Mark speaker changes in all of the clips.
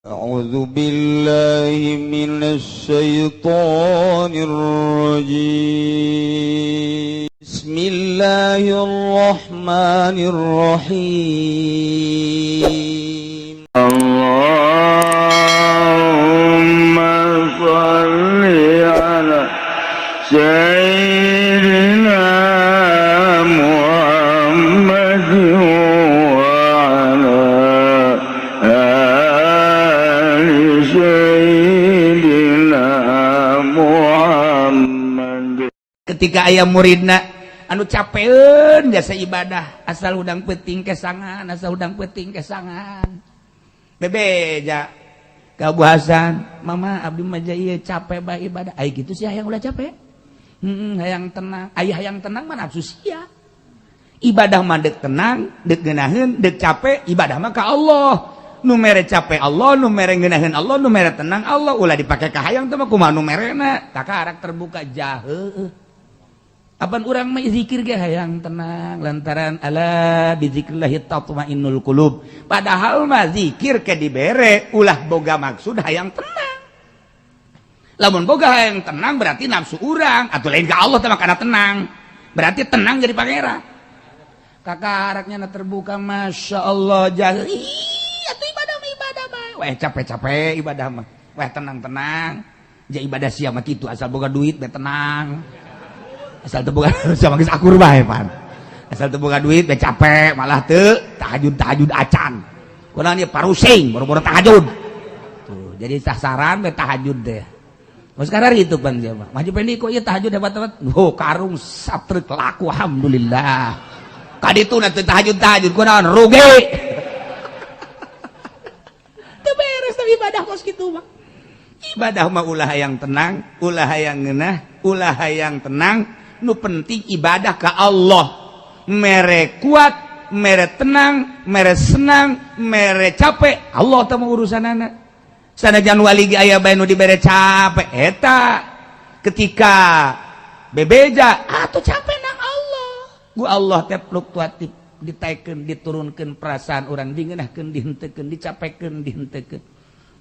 Speaker 1: أعوذ بالله من الشيطان الرجيم. بسم الله الرحمن الرحيم.
Speaker 2: اللهم صل على سيدنا محمد وعلى آل سيدنا محمد.
Speaker 3: Ketika aya muridna anu capeun jasa ibadah, asal hudang peuting kesangan, asal hudang peuting kesangan, bebeja ka Abu Hasan, "Mama, abdi mah ieu capek bae ibadah." Ai kitu sih hayang ulah capek, hayang tenang. Ai hayang tenang mah nafsu sia. Ibadah mah deuk tenang, deuk ngeunaheun, deuk capek, ibadah mah ka Allah. Nu mere capek Allah, nu mere ngeunaheun Allah, nu mere tenang Allah. Ulah dipake ka hayang teh mah kumaha nu merena. Takarak terbuka jahe. Apan urang mah zikir ge hayang tenang lantaran ala bizikrillahi tatmainnul qulub. Padahal mah zikir ke dibere ulah boga maksud hayang tenang. Lamun boga hayang tenang berarti nafsu urang atau lain ka Allah teh mah kana tenang. Berarti tenang jadi pangeran. Kakaraknya na terbuka, masya Allah, jahe. Ih, atuh ibadah mah ibadah bae. Weh, capek-capek ibadah mah. Weh, tenang-tenang. Ja ibadah sia mah kitu, asal boga duit be tenang. Asal teu boga sama geus akur bae pan. Asal teu boga duit be capek, malah teu tahajud tahajud acan. Kunaon ieu parusing boro-boro tahajud. Tuh, jadi sasaran be tahajud teh. Oh, sekarang itu pan dia mah. Maju Pendi kok ieu tahajud hebat-hebat. Oh, karung satrek laku, alhamdulillah. Kaditu na teu tahajud tahajud kunaon rugi. Teu beres tapi ibadah kos kitu mah. Ibadah mah ulah hayang tenang, ulah hayang ngeunah, ulah hayang tenang. Nu penting ibadah ke Allah. Mere kuat, mere tenang, mere senang, mere capek, Allah teh mah urusanana. Sanajan wali ge aya bae nu dibere capek eta ketika bebeja atuh capek nang Allah. Ku Allah teh fluktuatif, ditaikeun diturunkeun perasaan urang, dingeunahkeun dihenteukeun, dicapekeun dihenteukeun.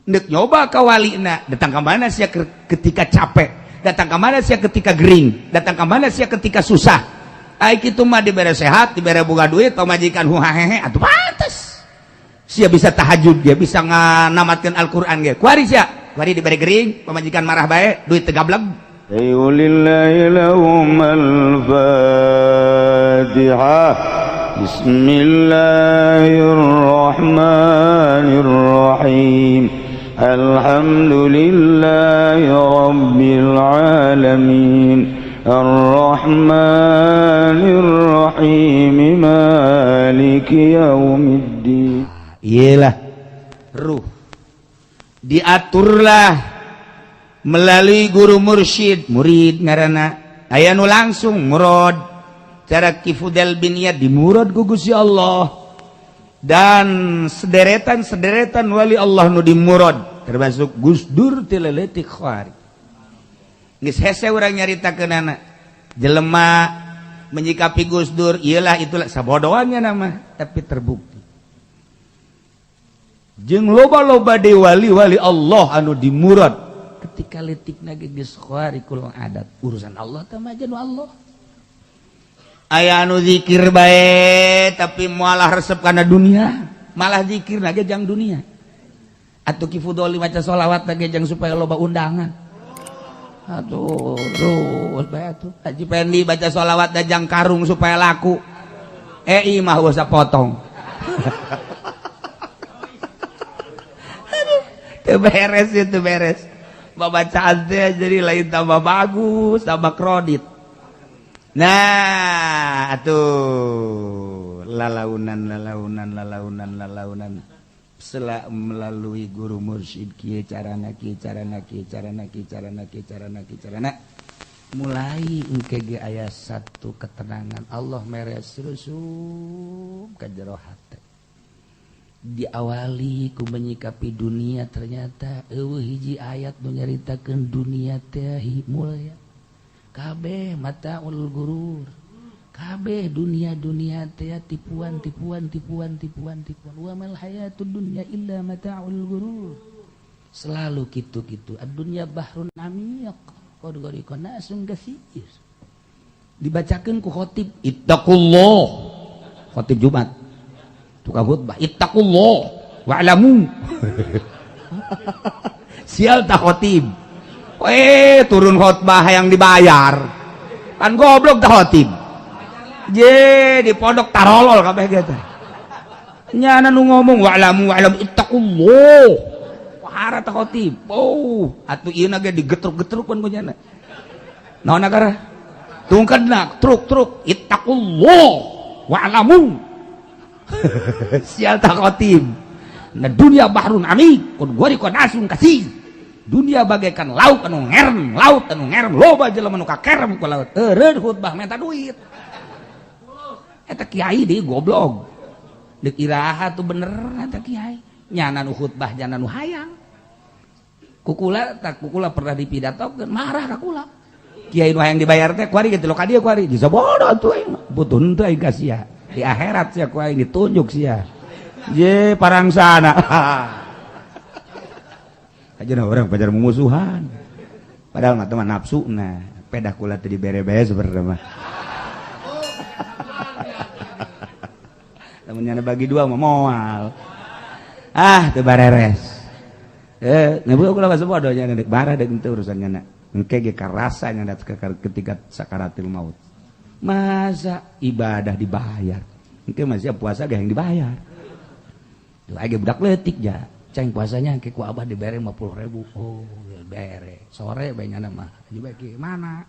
Speaker 3: Ndek nyoba ka walina, datang ka mana sia ketika capek, datang ke mana sia ketika gering, datang ke mana sia ketika susah. Ai kitu mah dibere sehat, dibere boga duit, pamajikan huhahehe, atuh pantes sia bisa tahajud, dia bisa nganamatkeun Al-Qur'an ge. Kuari sia kuari dibere gering, pamajikan marah bae, duit teu gablek.
Speaker 2: لله لهم الفاتحة. بسم الله الرحمن الرحيم. الحمد لله رب العالمين الرحمن الرحيم مالك يوم الدين.
Speaker 3: Iyalah, ruh diaturlah melalui guru mursyid, murid ngaranna. Aya nu langsung murad cara Ki Fudel bin Iyad, dimurad ku Gusti Allah, dan sederetan-sederetan wali Allah nu dimurad termasuk Gus Dur ti leutik khari. Geus hese urang nyaritakeunana jelema menyikapi Gus Dur iyalah itulah sabodoannya nama, tapi terbukti jeung loba-loba deui wali-wali Allah anu dimurad ketika leutikna ge geus kharikul adat. Urusan Allah teh mah nu Allah. Aya anu zikir bae tapi malah resep kana dunia, malah zikir ge jang dunia. Atuh Ki Fudoli maca sholawat ge jang supaya loba undangan. Atuh terus bae atuh. Haji Pendi baca sholawat jang karung supaya laku. Eh, imah usah potong. Aduh, teu beres itu beres. Babacaan teh jadi lain tambah bagus, tambah kredit. Nah, atuh lalaunan lalaunan lalaunan lalaunan sela melalui guru mursyid kieu carana, kieu carana, kieu carana, kieu carana, kieu carana, kieu carana, mulai engke ge aya satu ketenangan. Allah mere rusum ka jero hate. Diawali ku menyikapi dunia, ternyata eueuh hiji ayat nu nyaritakeun dunia teh mulya. Kabeh mataul gurur, kabeh dunia dunia teh tipuan, tipuan, tipuan, tipuan, tipuan. Wa mal hayatud dunya illa mataul gurur. Selalu gitu-gitu. Ad-dunya bahrun amiq. Qad ghariqa nasun katsir. Dibacakeun ku khotib, ittaqullah. Khotib Jumat. Tukang khutbah, ittaqullah wa'lamu. Sial tak khotib. Turun khotbah yang dibayar. Kan goblok tak khotib. Je di pondok tarolol kabeh gitu. Nyana nu ngomong wa'lamu wa'lamu ittaqullah. Wahara tak khotib. Oh, atuh ieu ge digetruk-getruk ku nyana. Naon akara? Tungkedna truk-truk ittaqullah wa'lamu. Sial tak khotib. Nah, dunia bahrun amiq, qad ghariqa nasun katsir. Dunia bagaikan laut anu ngerem, laut anu ngerem, loba jelema nu kakerem ku laut. Eureun khutbah minta duit. Eta kiai deui goblok. Deuk iraha tuh bener eta kiai. Nyana nu khutbah nyana nu hayang. Kukula tak kukula pernah dipidatokeun, marah ka kula. Kiai nu hayang dibayar teh kuari gitu ka dieu kuari. Bisa bodoh atuh aing. Butuh henteu aing ka sia. Di akhirat sia ku aing ditunjuk sia. Je parangsana. Aja orang pajar mumusuhan. Padahal mah teman nafsu nah, pedah kula teh dibere-bere sebenarnya mah. Lamun nyana bagi dua mah moal. Ah, teu bareres. Nebu kula mah bodoh nya deuk barah deuk henteu urusan nyana. Engke ge karasa nya ketika sakaratil maut. Masa ibadah dibayar. Engke masih puasa ge yang dibayar. Tuh age budak leutik ja. Ceng puasanya ke ku abah dibere 50.000. Oh, bere. Sore bae nyana mah. Juga ki mana?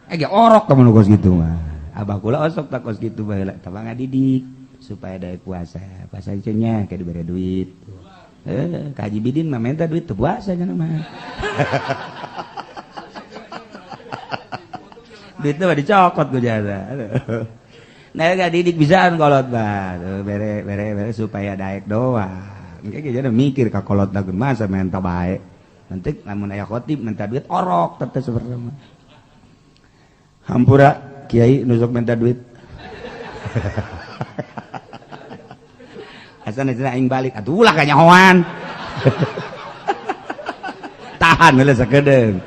Speaker 3: Ge orok kamu nu kos kitu mah. Abah kula osok tak kos kitu baheula. Tah ngadidik supaya daek puasa. Puasa nya ke dibere duit. Ka Haji Bidin mah minta duit teu puasa nya mah. Duitnya mah dicokot ku jasa. Nah, ngadidik bisaan kolot mah. Bere bere bere supaya daek doang. Engke jadi mikir ka kolot dageun masa minta bae. Nanti lamun aya khotib minta duit orok teh sebenarnya mah. Hampura kiai nu sok minta duit. Asana cenah aing balik atuh ulah kanyahoan. Tahan heula sakedeung.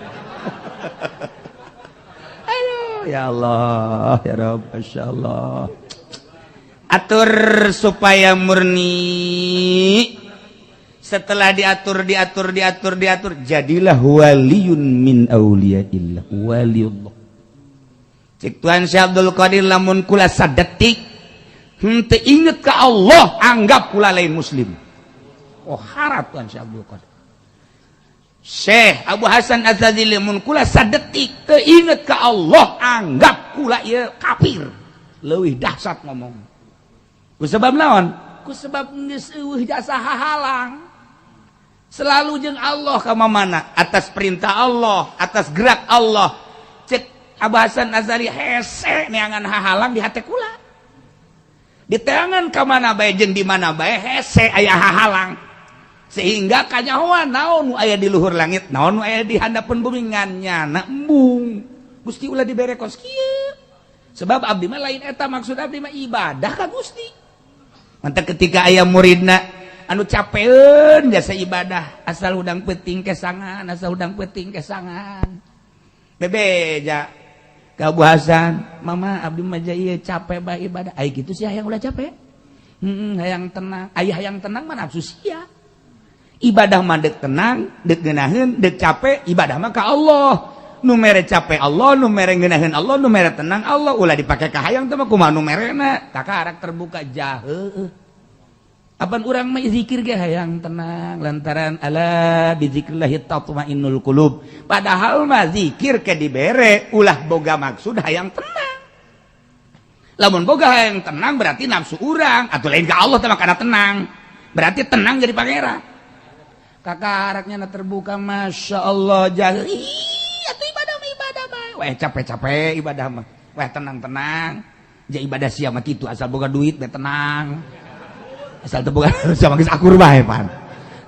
Speaker 3: Aduh ya Allah ya Rabb masyaallah. Atur supaya murni. Setelah diatur, diatur, diatur, diatur, jadilah waliyun min auliyaillah, waliullah. Cek Tuhan Syekh Abdul Qadir lamun kula sadetik henteu inget ka Allah, anggap kula lain muslim. Oh harap Tuhan Syekh Abdul Qadir. Syekh Abu Hasan Az-Zadzili lamun kula sadetik teu inget ka Allah, anggap kula ieu kafir. Leuwih dahsyat ngomong. Ku sebab naon? Ku sebab geus eueuh jasa hahalang. Selalu jeung Allah ka mana atas perintah Allah, atas gerak Allah. Cek Abu Hasan Azari hese neangan hahalang di hate kula. Di teangan ka mana bae jeung di mana bae hese aya hahalang. Sehingga kanyahoan naon nu aya di luhur langit, naon nu aya di handapeun bumi ngan nyana embung. Gusti ulah dibere kos kieu. Sebab abdi mah lain eta maksud abdi mah ibadah ka Gusti. Mantap ketika aya muridna anu capeun jasa ibadah asal hudang peuting kesangan, asal hudang peuting kesangan. Bebeja ka Abu Hasan, mama abdi mah ieu capek bae ibadah. Ai kitu sia hayang ulah capek. Hayang tenang. Ai hayang tenang mah nafsu sia. Ibadah mah deuk tenang, deuk ngeunaheun, deuk capek, ibadah mah ka Allah. Nu mere capek Allah, nu mere ngeunaheun Allah, nu mere tenang Allah. Ulah dipake ka hayang teh mah kumaha nu merena. Takarak terbuka jaheuh. Apan urang mah zikir ge hayang tenang lantaran ala bizikrillah tatmainnul qulub. Padahal mah zikir ke dibere ulah boga maksud hayang tenang. Lamun boga hayang tenang berarti nafsu urang atuh lain ka Allah teh mah kana tenang. Berarti tenang jadi pangeran. Kakaraknya na terbuka masya Allah jaheuh. Atuh ibadah mah ibadah bae. Weh capek-capek ibadah mah. Weh tenang-tenang. Ja ibadah sia mah kitu asal boga duit we tenang. Asal teu boga sama geus akur bae pan.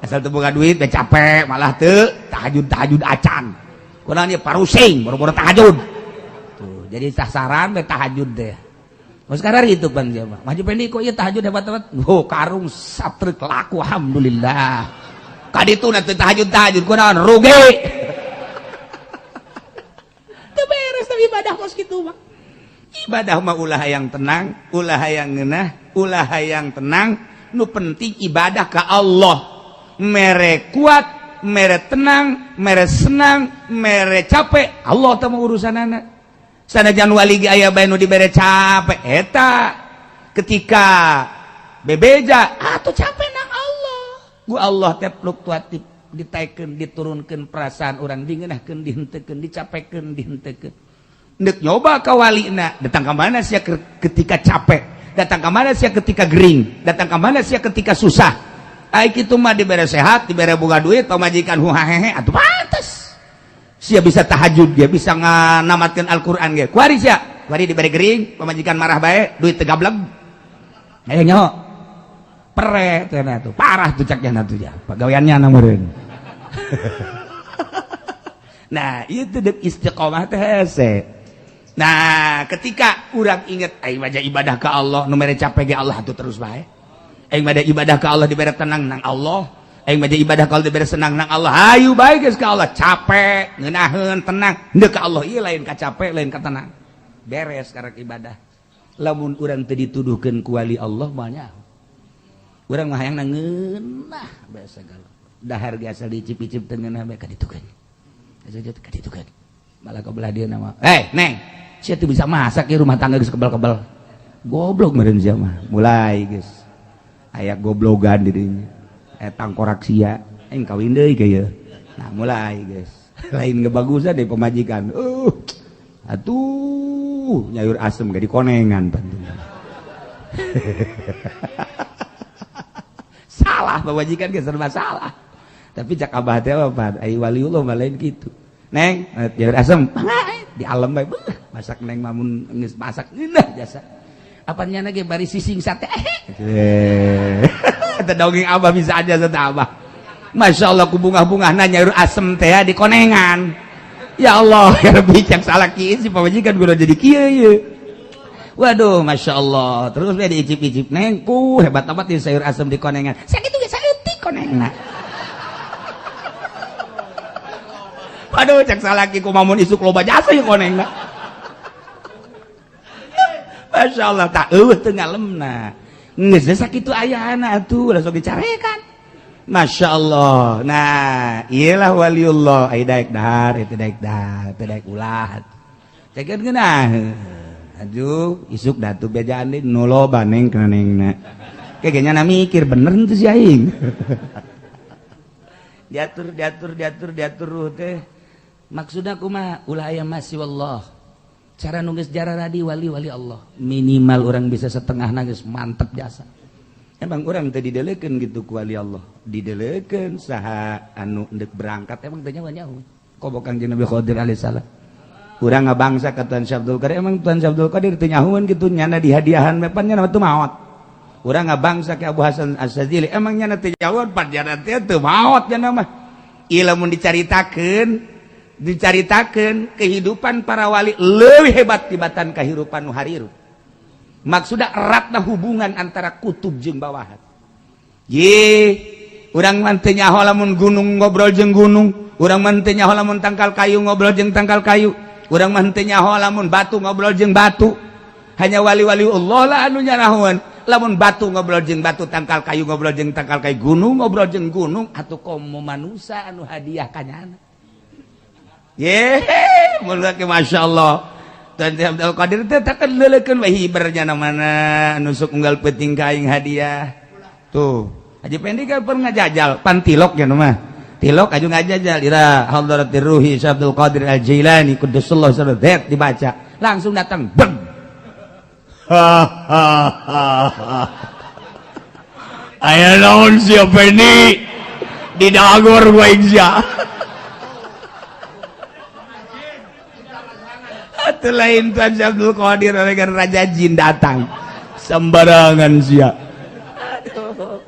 Speaker 3: Asal teu boga duit we capek malah teu tahajud-tahajud acan. Kunaon ieu parusing boro-boro tahajud. Tuh, jadi sasaran we tahajud teh. Mun sekarang itu pan sia mah. Maju pendi kok ieu tahajud hebat-hebat. Oh, karung satrek laku alhamdulillah. Kadituna teu tahajud-tahajud kunaon rugi. Teu beres tapi ibadah kos kitu mah. Ibadah mah ulah hayang tenang, ulah hayang ngeunah, ulah hayang tenang, nu penting ibadah ka Allah. Mere kuat, mere tenang, mere senang, mere capek, Allah teh mah urusanana. Sanajan wali ge aya bae nu dibere capek eta ketika bebeja atuh capek nang Allah. Ku Allah teh fluktuatif, ditaikeun diturunkeun perasaan urang, dingeunahkeun dihenteukeun, dicapekeun dihenteukeun. Ndek nyoba ka walina, datang ka mana sia ketika capek, datang ka mana sia ketika gering, datang ka mana sia ketika susah. Ai kitu mah dibere sehat, dibere boga duit, pamajikan huhahehe, atuh pantes sia bisa tahajud, dia bisa nganamatkeun Al-Qur'an ge. Kuari sia, kuari dibere gering, pamajikan marah bae, duit teu gablek. Aya nyaho pere teh tuh, parah tuh caknya tuh ya, pagaweannya meureun. Nah, itu dek istiqomah teh hese. Nah, ketika urang inget aing mah ibadah ka Allah, nu mere capek ge Allah atuh terus bae. Aing mah ibadah ka Allah dibere tenang nang Allah. Aing mah ibadah ka Allah dibere senang nang Allah. Hayu bae geus ka Allah, capek, ngeunaheun, tenang, henteu ka Allah ieu lain ka capek, lain ka tenang. Beres karek ibadah. Lamun urang teu dituduhkeun ku wali Allah moal nyaho. Urang mah hayang ngeunah bae sagala. Dahar ge asal dicip-icip teu ngeunah bae ka ditu kan. Ka ditu kan. Malah ka belah dieu mah. Eh, Neng, sia teu bisa masak ya, rumah tangga geus kebal-kebal. Goblok meureun sia mah. Mulai geus. Aya goblogan di dinya. Aya tangkorak sia, aing kawin deui ka ieu. Nah, mulai geus. Lain ngebagusan deh pemajikan. Atuh nyayur asem ge dikonengan pantu. Salah pemajikan ge serba salah. Tapi cak abah teh apa? Ai waliullah mah lain kitu. Neng, nyayur asem, di alam bae. Masak neng mamun geus masak ngeunah jasa. Apa nyana ge bari sising sate. Eta dongeng abah bisa aja sate abah. Masya Allah ku bungah-bungahna nyayur asem teh di konengan. Ya Allah, ya Rabbi, cak salah kieu si pamajikan gua jadi kieu ieu. Waduh, Masya Allah. Terus dia diicip-icip, neng, ku hebat amat di sayur asem di konengan. Sakitu ge saeutik konengna. Waduh, cak salaki ku mamun isuk loba jasa ieu konengna. Masya Allah, tak eueuh teu ngalemna. Geus sakitu ayana atuh langsung dicarekan. Masya Allah. Nah, iyalah waliullah. Ai daek dahar, itu daek dahar, itu daek ulah. Cekeun geunah. Aduh, isuk datu bejaan deui nu loba neng kana nengna. Kayaknya na mikir bener henteu si aing. Diatur, diatur, diatur, diatur ruh teh. Maksudna kumaha? Ulah aya masih wallah. Cara nu geus jararadi wali-wali Allah. Minimal orang bisa setengah geus mantep jasa. Emang orang teh didelekeun gitu ku wali Allah. Didelekeun saha anu endek berangkat emang teh nyawa-nyawa. Komo Kangjeng Nabi Khidir alaihissalam. Urang ngabangsa ka Tuan Syekh Abdul Qadir, emang Tuan Syekh Abdul Qadir teu nyahueun kitu nyana dihadiahan mepan nyana teu maot. Urang ngabangsa ka Abu Hasan Asy-Syadzili, emang nyana teu nyahueun pan nyana teh teu maot nyana mah. Ieu lamun dicaritakeun kehidupan para wali leuwih hebat tibatan kahirupan nu hariru. Maksudna eratna hubungan antara kutub jeung bawahan. Ye, urang mah teu nyaho lamun gunung ngobrol jeung gunung, urang mah teu nyaho lamun tangkal kayu ngobrol jeung tangkal kayu, urang mah teu nyaho lamun batu ngobrol jeung batu. Hanya wali-wali Allah lah anu nyarahoan. Lamun batu ngobrol jeung batu, tangkal kayu ngobrol jeung tangkal kayu, gunung ngobrol jeung gunung, atuh komo manusa anu hadiah ka nyana. Ye, mun ke Masya Allah. Tuan Abdul Qadir teh takkan leulekeun we hibernya mana nusuk unggal peuting ka aing hadiah. Tuh, Haji Pendi kan pernah ngajajal pantilok ya mah. Tilok aju ngajajal ila hadratir ruhi Syekh Abdul Qadir Al-Jailani quddasallahu sirrahu dibaca. Langsung datang beng.
Speaker 2: Ha ha ha. Aya naon sia Pendi? Di dagor gua aing sia.
Speaker 3: Itu lain Tuan Syekh Abdul Qadir dengan Raja Jin datang
Speaker 2: sembarangan sia.
Speaker 3: Aduh,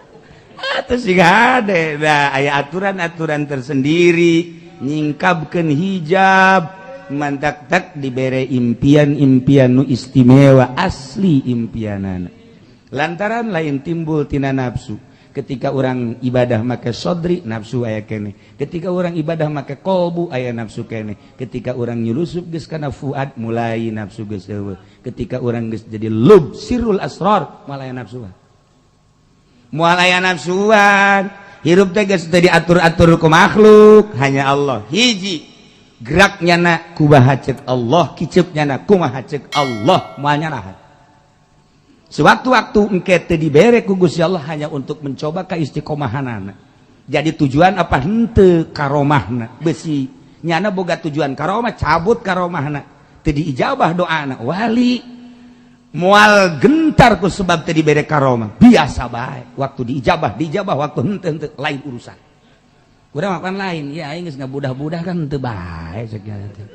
Speaker 3: atuh sih hade. Nah, aya aturan-aturan tersendiri nyingkabkeun hijab mantak tak dibere impian-impian nu istimewa asli impianana. Lantaran lain timbul tina nafsu, Ketika orang ibadah make sodri, nafsu aya kene. Ketika orang ibadah make kolbu, aya nafsu kene. Ketika orang nyulusup geus kana fuad, mulai nafsu geus eueuh. Ketika orang geus jadi lub sirrul asrar, moal aya nafsuan, moal aya nafsuan. Hirup teh geus teu diatur-atur ku makhluk, hanya Allah. Hiji geraknya na kumaha cek Allah, kiceupnya na kumaha cek Allah, moal nyarahan. Sewaktu-waktu engke teu dibere ku Gusti Allah hanya untuk mencoba kaistiqomahanana. Jadi tujuan apa henteu karomahna? Besi nyana boga tujuan karomah, cabut karomahna, teu diijabah doana. Wali moal gentar ku sebab teu dibere karomah, biasa bae. Waktu diijabah diijabah, waktu henteu henteu, lain urusan. Urang makan lain ya, aing geus ngabudah-budah kan henteu bae segala teh.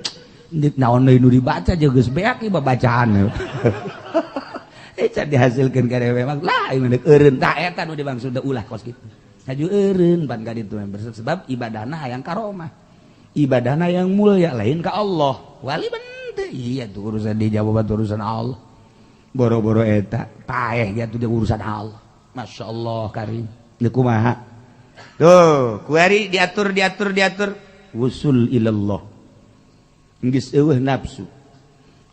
Speaker 3: Naon deui nu dibaca jeung geus beak ieu bacaan. Eh, can dihasilkeun ka dewe mah lain deuk eureun. Tah, eta nu dimaksud ulah kos kitu. Haju eureun pan ka ditu, sebab ibadahna hayang karomah, ibadahna yang mulia, lain ka Allah. Wali bente iya tuh urusan dijawab urusan Allah. Boro-boro eta paeh dia tuh urusan Allah. Masya Allah karim. Deuk kumaha tuh kuari diatur diatur diatur wusul ilallah, geus eueuh nafsu.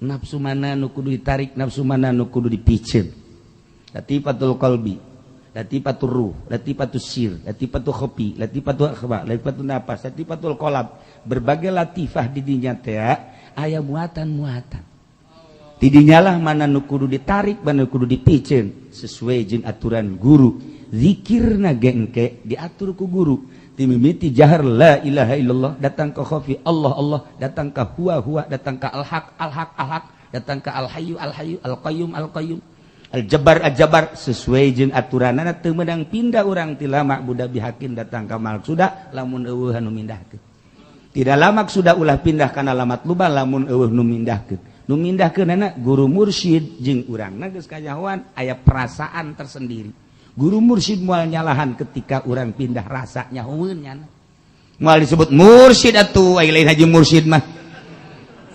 Speaker 3: Nafsu mana nu kudu ditarik, nafsu mana nu kudu dipiceun. Latifatul qalbi, latifatul ruh, latifatul sir, latifatul khafi, latifatul akhfa, latifatul nafas, latifatul qalb. Berbagai latifah di dinya teh aya muatan-muatan. Ti dinya lah mana nu kudu ditarik, mana nu kudu dipiceun sesuai jeung aturan guru. Zikirna ge engke diatur ku guru. Timimiti jahar la ilaha illallah, datang ke khafi Allah Allah, datang ke huwa huwa, datang ke al haq al haq al haq, datang ke al hayyu al hayyu, al qayyum al qayyum, al jabbar al jabbar, sesuai jeung aturanana. Teu meunang pindah urang ti lama budak bihakin datang ka sudah lamun eueuh anu mindahkeun. Tidak lama sudah ulah pindah kana lamat luba lamun eueuh nu mindahkeun. Nu mindahkeunana guru mursyid, jeung urangna geus kanyahoan, aya perasaan tersendiri. Guru mursyid moal nyalahan ketika orang pindah rasa nyahoeun nyana. Moal disebut mursyid atuh, ai lain haji mursyid mah.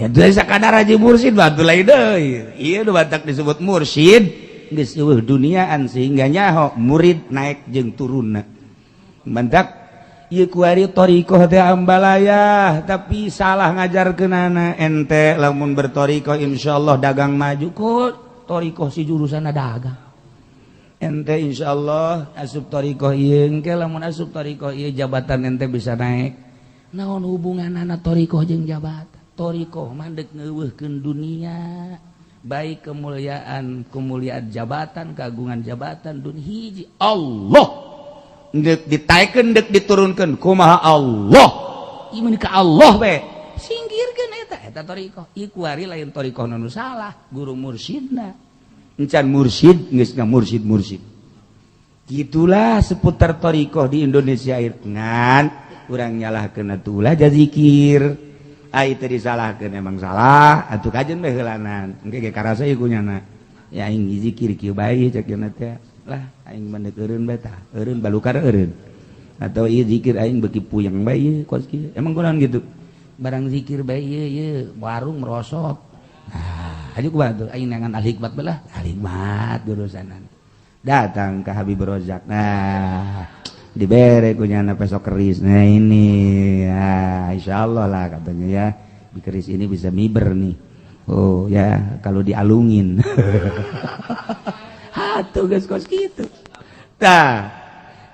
Speaker 3: Ya teu sakadar haji mursyid mah atuh lain deui. Ieu nu batak disebut mursyid geus eueuh duniaan sehingga nyaho murid naik jeung turunna. Mantak ieu kuari thariqah teh ambalayah, tapi salah ngajarkeunana. Ente lamun berthariqah insyaallah dagang maju, kok thariqah si jurusanna dagang. Ente insyaallah asup thariqah ieu, engke lamun asup thariqah ieu jabatan ente bisa naik. Naon hubunganana thariqah jeung jabatan? Thariqah mah deuk ngeuweuhkeun dunia, baik kemuliaan kemuliaan jabatan, keagungan jabatan dunia. Hiji Allah deuk ditaekeun, deuk diturunkeun kumaha Allah, ieu ka Allah we singkirkeun eta. Eta thariqah ieu kuari lain thariqah nu salah, guru mursyidna encan mursyid geus mursyid mursyid. Gitulah seputar thariqah di Indonesia. Ngan urang nyalahkeun atuh ulah zikir, ai teu disalahkeun emang salah atuh, kajen bae heulanan engke ge karasa ieu kunyana. Ya aing zikir kieu bae cek cenah teh lah, aing mah deuk eureun bae tah, eureun balukar eureun, atau ieu zikir aing beuki puyeng bae ieu kos kieu. Emang kunaon gitu barang zikir bae ieu ieu warung merosot. Nah, aja kumaha tuh aing nangan al hikmat belah al hikmat urusanan datang ke Habib Rozak. Nah, dibere kunyana pesok keris. Nah, ini ya insyaallah lah katanya ya, di keris ini bisa miber nih. Oh ya, kalau dialungin atuh geus kos kitu. Tah,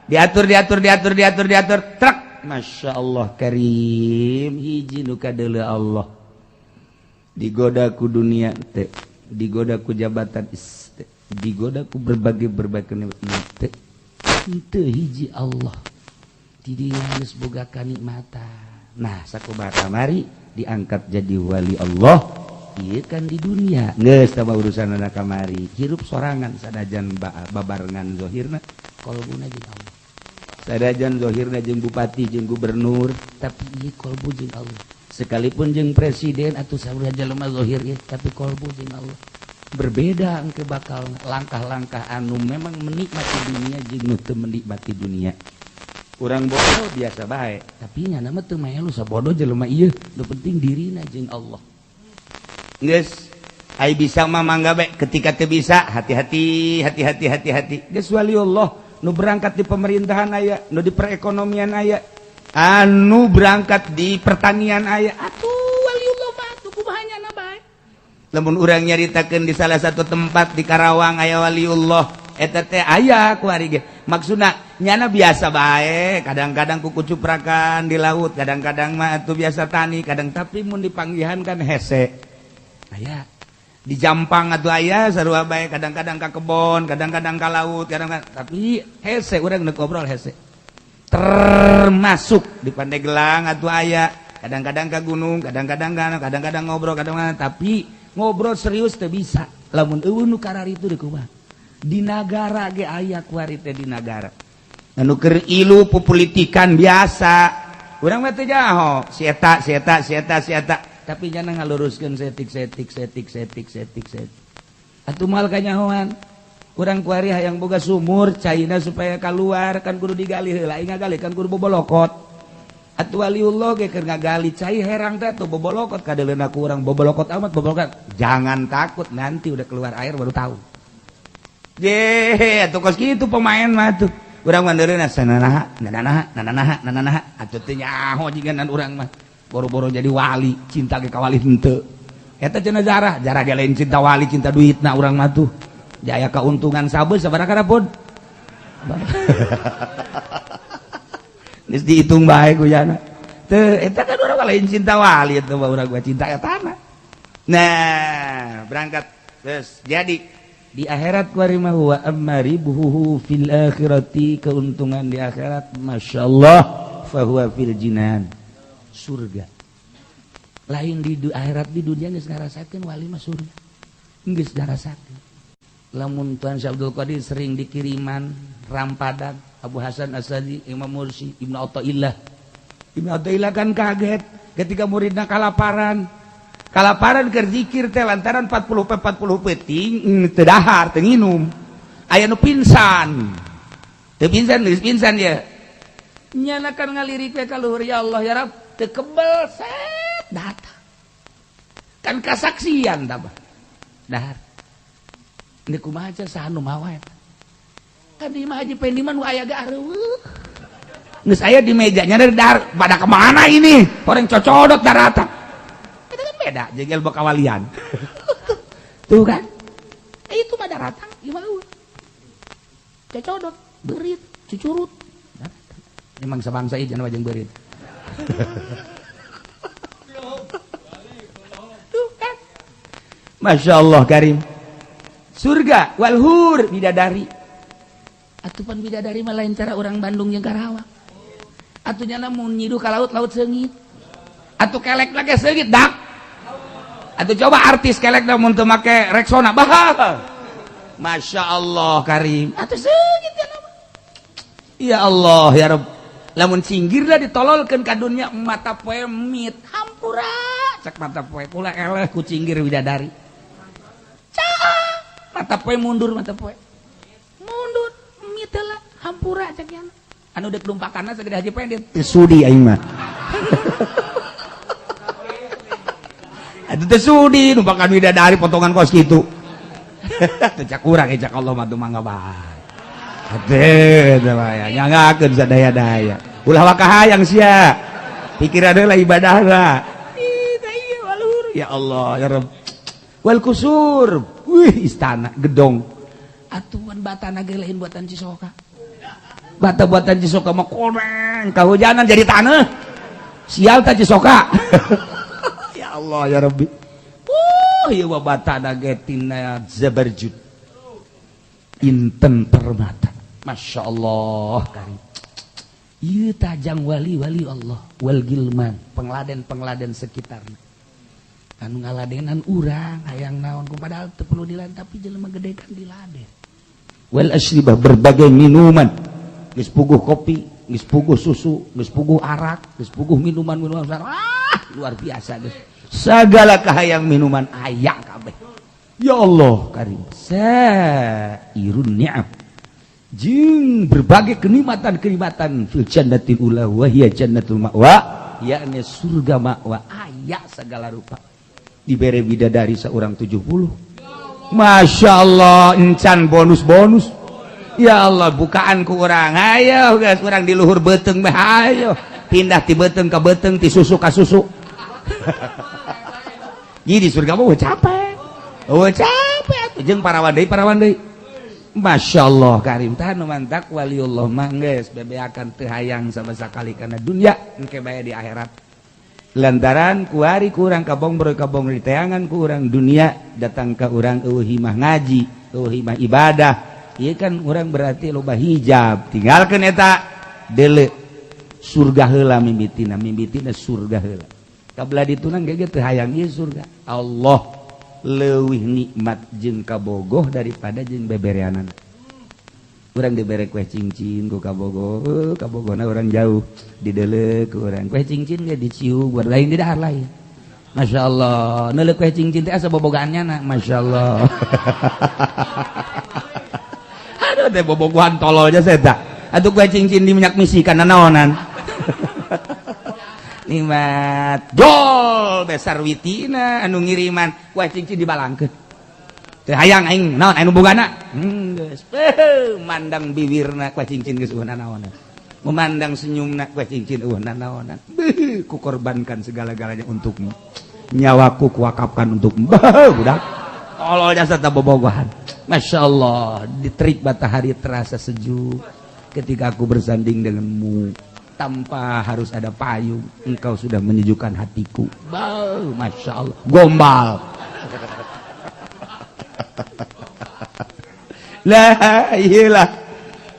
Speaker 3: diatur diatur diatur diatur diatur truk, Masya Allah karim. Hiji nu kadeuleu Allah, digoda ku dunia teh, digoda ku jabatan teh, digoda ku berbagai berbagai nikmat teh. Henteu, hiji Allah di dinya geus boga kanikmatan. Nah, sakumaha kamari diangkat jadi wali Allah. Ieu kan di dunia geus tambah urusan anak kamari hirup sorangan, sadajan babarengan zahirna, kolbuna jeung Allah. Sadajan zahirna jeung bupati jeung gubernur, tapi ieu kolbu jeung Allah. Sekalipun jeung presiden atau saurang jelema zahir ieu, tapi kolbu jeung Allah. Berbeda engke bakal langkah-langkah anu memang menikmati dunia jeung nu teu menikmati dunia. Urang bodoh biasa bae, tapi nya mah teu melu sabodo jelema ieu, nu penting dirina jeung Allah. Geus ai bisa mah mangga bae, ketika teu bisa hati-hati, hati-hati, hati-hati. Geus wali Allah Nu berangkat di pemerintahan aya, nu di perekonomian aya, anu berangkat di pertanian aya. Atuh waliullah mah atuh kumaha nyana bae. Lamun urang nyaritakeun di salah satu tempat di Karawang aya waliullah, eta teh aya kuari ge. Maksudna nyana biasa bae, kadang-kadang kukucuprakan di laut, kadang-kadang mah atuh biasa tani, kadang tapi mun dipanggihan kan hese. Aya di Jampang atuh aya sarua bae, kadang-kadang ka kebon, kadang-kadang ka laut, kadang-kadang tapi hese urang neuk ngobrol hese. Termasuk di Pandeglang atuh aya, kadang-kadang ka gunung, kadang-kadang kadang-kadang ngobrol, kadang-kadang tapi ngobrol serius teu bisa. Lamun euweuh nu kararitu deui kumaha? Di nagara ge aya kuari teh di nagara. Anu keur ilu pupolitikan biasa. Urang mah teu jaho, si eta, si eta, si eta, si eta. Tapi jangan ngaluruskeun setik setik setik setik setik setik. Atuh moal kanyahoan. Urang kuari hayang boga sumur caina supaya keluar kan kudu digali heula, aing ngagali kan kudu bobolokot. Atuh waliullah ge keur ngagali cai herang teh atuh bobolokot kadeuleuna ku urang bobolokot amat bobolokot. Jangan takut, nanti udah keluar air baru tahu. Je, atuh kos kitu pemain mah tuh. Urang mah ndeureuna sananaha, nananaha, nananaha, nananaha. Atuh teu nyaho jiganan urang mah. Boro-boro jadi wali, cinta ge ka wali henteu. Eta cenah jarah, jarah ge lain cinta wali, cinta duitna urang mah tuh. Jaya keuntungan sabeus sabaraha karapun. Geus dihitung bae ku jana. Teu eta kan urang lain cinta wali eta mah urang gua cinta etana. Nah, berangkat. Terus jadi di akhirat kuari mah wa amma ribuhu fil akhirati, keuntungan di akhirat masyaallah fahuwa fil jinan, surga. Lain di akhirat, di dunia geus ngarasakeun wali mah surga. Geus ngarasakeun. Lamun Tuan Syekh Abdul Qadir sering dikiriman rampadan Abu Hasan Asadi, Imam Mursi, Ibnu Athaillah. Ibnu Athaillah kan kaget ketika muridna kalaparan. Kalaparan keur zikir teh lantaran 40 40 peuting teu dahar, teu nginum. Aya nu pingsan. Teu pingsan, geus pingsan ya. Nyana kan ngalirik we ka luhur, ya Allah ya Rabb, teu kebel set datang. Kan kasaksian tah dahar. Ini kumaha aja saha nu mawa eta. Kan di imah Haji Pendi mah nu aya ge areueuh. Geus aya di mejanya dari dahar, pada kemana ini? Orang cocodot daratan. Itu kan beda jeung ilmu kawalian. Tuh kan? Itu mah daratang ieu mah eueuh. Cocodot, beurit, cucurut. Emang sabangsa ieu jangan jeung beurit. Tuh kan? Masya Allah karim. Surga walhur bidadari. Atupan bidadari mah lain cara orang Bandung jeung Karawang. Atuh nyana mun nyiduh ka laut, laut seungit. Atuh kelek lagi seungit dak. Atuh coba artis kelek da mun teu make Rexona bah. Masya Allah karim. Atuh seungit nyana mah. Ya Allah ya Rabb. Lamun cinggirlah ditololkeun ka dunya mata poe mit hampura cek mata poe kula eleh ku cinggir bidadari. Cah mata poe mundur, mata poe mundur mit heula hampura cek nyana. Anu dek lumpakanna sagede Haji Pendit teu sudi aing mah. Atuh teu sudi numpakan bidadari potongan kos kitu. Teu cak urang cak Allah mah teu mangga bae. Atuh teh mah nyangakeun sadaya-daya. Ulah waka hayang sia. Pikiran heula ibadahna. Ih tah ieu walur. Ya Allah ya Rabb. Wal kusur. Wih istana gedong. Atuhan batana ge lain buatan Cisoka. Bata buatan Cisoka mah koneng kahujanan jadi tanah. Sial ta Cisoka. Ya Allah ya Rabbi. Ieu mah batana ge tina zabarjud. Inten permata. Masya Allah karim. Ieu tajang wali-wali Allah wal gilman, pengladen-pengladen sekitarna. Anu ngaladenan urang hayang naon ku padahal teu perlu diladen tapi jelema gede kan diladen. Wal asyribah berbagai minuman. Geus puguh kopi, geus puguh susu, geus puguh arak, geus puguh minuman-minuman. Ah, luar biasa geus. Segala kahayang minuman aya kabeh. Ya Allah karim. Sairun ni'am. Jeung berbagai kenikmatan-kenikmatan fil jannatil ula wa hiya jannatul ma'wa, yakni surga ma'wa aya segala rupa. Dibere bidadari seorang 70. Masya Allah, encan bonus-bonus. Ya Allah bukaan ku urang ayo geus urang di luhur beuteung bae ayo pindah ti beuteung ka beuteung ti susu ka susu. Jadi di surga mah capek. Oh capek atuh jeung parawan deui. Masya Allah karim tah nu mantak waliullah mah geus bebeakan teu hayang sama sakali kana dunya engke bae di akhirat. Lantaran kuari kurang kabong kabong di teangan kurang dunia datang ke urang eueuh himah ngaji, eueuh himah ibadah. Ieu kan urang berarti loba hijab. Tinggalkeun eta deuleu surga heula mimitina, mimitina surga heula. Kabla ditunang ge teu hayang ieu surga. Allah leuwih nikmat jeung kabogoh daripada jeung bebereanana. Urang dibere kue cincin ku kabogoh, kabogohna urang jauh dideuleu ku urang. Kue cincin ge dicium buat lain di dahar lain. Masya Allah, neuleuh kue cincin teh asa bobogaannya na, Masya Allah. Aduh teh bobogohan tololnya saya tak. Atuh kue cincin di minyak misi kana naonan. Nikmat jol besar witina anu ngiriman kue cincin dibalangkeun. Teu hayang aing naon anu bogana. Geus mandang bibirna kue cincin geus eueuh nanaonan. Memandang senyumna kue cincin eueuh nanaonan. Beuh ku korbankan segala-galanya untukmu. Nyawaku kuwakafkan untukmu. Budak. Tolol jasa ta bobogohan. Masya Allah, di terik matahari terasa sejuk ketika aku bersanding denganmu. Tanpa harus ada payung, engkau sudah menyejukkan hatiku. Beuh, Masya Allah, gombal. Lah, iyalah.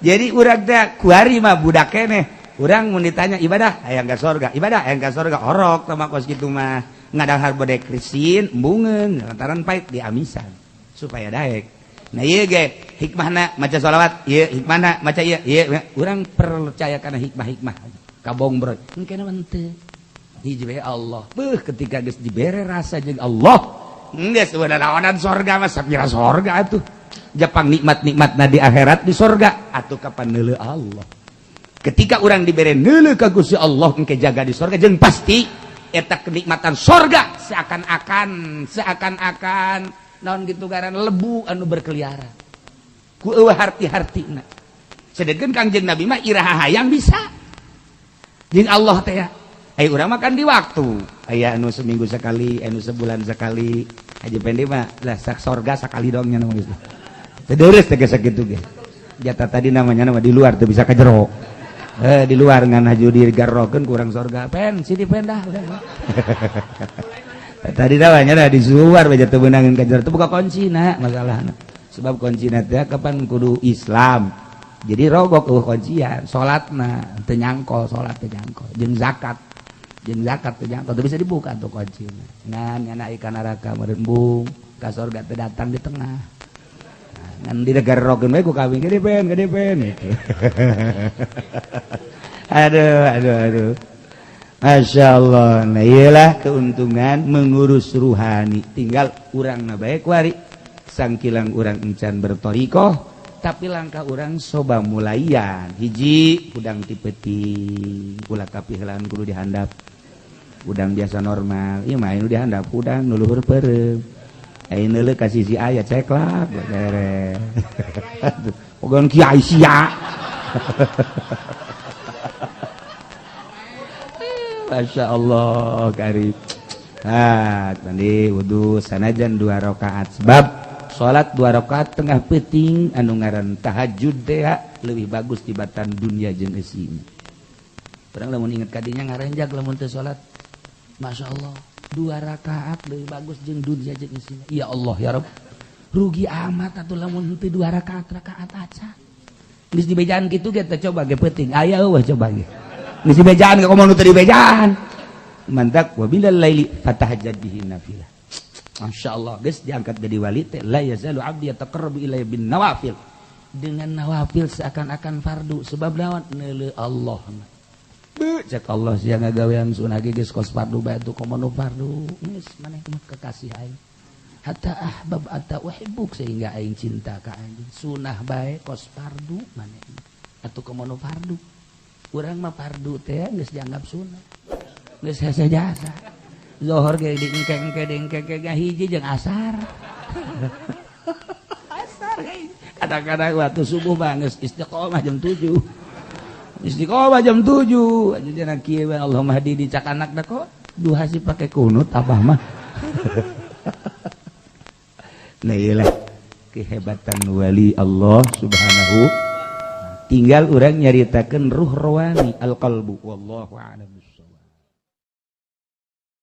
Speaker 3: Jadi urang teh kuari mah budak keneh. Urang mun ditanya ibadah hayang ka sorga, ibadah hayang ka sorga orok tah mah kos kitu mah. Ngadahar bodek krisin, embungeun lantaran pait diamisan supaya daek. Nah ieu ge hikmahna maca sholawat, ieu hikmahna maca ieu, ieu urang percaya kana hikmah-hikmah. Kabong bro, engke mah teu. Hiji bae Allah. Beuh ketika geus dibere rasa jeung Allah, geus naonan sorga mah sapira sorga atuh. Japang nikmat-nikmatna di akhirat di sorga atuh kapan neuleuh Allah. Ketika urang dibere neuleuh ka Gusti Allah engke jaga di sorga jeung pasti eta kenikmatan sorga seakan-akan naon gitu ngaran lebu anu berkeliaran ku eueuh harti-hartina. Sedengkeun Kangjeng Nabi mah iraha hayang bisa jeung Allah teh ya. Ai urang mah kan di waktu aya anu seminggu sekali, anu sebulan sekali. Haji Pendi mah lah sak sorga sakali doang nya nu geus. Teu deures teh geus sakitu ge. Jatah tadi namanya nama di luar teu bisa ka jero. Di luar ngan haju digarrokeun kurang sorga. Pen sini pen dah. Tadi namanya dah di luar bae teu beunangeun ka jero teu buka kuncina masalahna. Sebab kuncina teh kapan kudu Islam. Jadi rogok eueuh kuncian, salatna teu nyangkol, salat teu nyangkol, jeung zakat. Jeung zakat teu nyangkol, teu bisa dibuka tuh kuncina. Ngan nyana ikan neraka merembung, ka sorga teu datang di tengah. Ngan digarrokeun we ku kawin gede pen gitu. Aduh aduh aduh. Masya Allah. Nah iyalah keuntungan mengurus ruhani. Tinggal urang na bae kuari. Sangkilang urang encan bertorikoh, tapi langkah urang soba mulaian. Hiji udang ti peuting, ulah kapiheulaan kudu dihandap. Udang biasa normal, ieu mah anu dihandap udang nu luhur peureum. Ayeuna neuleuh ka sisi aya ceklak beres. Pogon kiai sia. Masya Allah karib. Ah, mandi wudu sanajan 2 rakaat. Sebab salat 2 rakaat tengah peuting anu ngaran tahajud teh leuwih bagus tibatan dunia jeung eusina. Urang lamun inget ka dinya ngarenjag lamun teu salat. Masya Allah, 2 rakaat leuwih bagus jeung dunia jeung eusina. Ya Allah ya Rabb. Rugi amat atuh lamun teu 2 rakaat rakaat acan. Geus dibejaan kitu ge teh coba ge peuting. Aya eueuh coba ge. Geus dibejaan ge komo nu teu dibejaan. Mantak wa bilal laili fatahajjad bihi nafilah. Masya Allah, geus diangkat jadi wali teh la yazalu abdi yataqarrabu ilayya bin nawafil. Dengan nawafil seakan-akan fardu sebab lawan neuleuh Allah. Beuh cek Allah sia ngagawean sunah ge geus kos fardu bae atuh komo nu fardu. Geus maneh mah kekasih aing. Hatta ahbab atta uhibbuk sehingga aing cinta ka anjeun. Sunah bae kos fardu maneh. Atuh komo nu fardu. Urang mah fardu teh geus dianggap sunah. Geus hese jasa. Zohor ge diengke-engke diengke-engke hiji jeung asar. Asar Kadang-kadang waktu subuh banget istiqomah jam 7, istiqomah jam 7 aja jangan kieu. Allahumma hadi dicak anak dah, kok duha sih pakai kunut abah mah. Nah, iyalah kehebatan wali Allah Subhanahu. Tinggal orang nyaritakan ruh rawani al-qalbu. Wallahu a'lam.